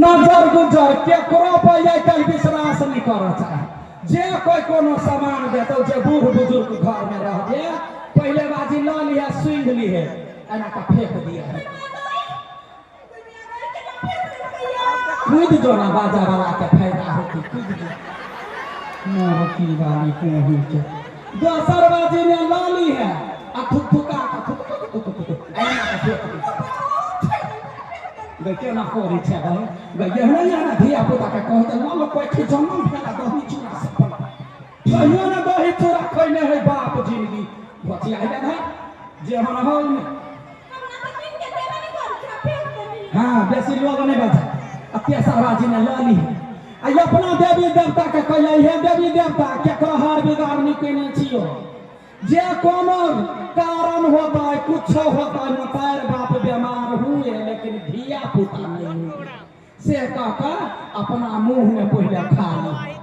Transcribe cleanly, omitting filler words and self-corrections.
नजर गुजर केकरो पर आइ काल्हि विश्वास नहि करऽ चाहे। जे कोइ कोनो सामान देतौ, जे बूढ़ बुजुर्ग घरमे रहबे, पहिले बाजी लऽ लिहे, सुंघ लिहे, एना कऽ फेंक दिए। कूद जो ना, बाजा वाला के फायदा होती। कूद जो मोहकी वाली कोही के। दोसर बाजी ने लऽ ली है आ थुक थुका के थुक थुक थुक थुक थुक एना के फेंक दी। गै, केना करै छै गै? गै, एहने एहने धिया पुता के कहै तऽ लऽ लो। कोइ जन्म भेला दही चूड़ा सफल कहियो ने दही चूड़ा खैने है बाप जिंदगी बचिया है जे हम हल ने। हाँ, बेसी लोग नहीं बचा। आ तेसर बाजी ने लऽ ली आ अपना देवी देवता के कहिए, हे देवी देवता, केकरो हार बिगाड़ नहीं केने छियो। जे कोनो कारण होता है, कुछ होता है, पैर बाप बीमार हुए, लेकिन धिया पुता नहीं हुए, से कह कऽ अपना मुंह में पहले खा ली।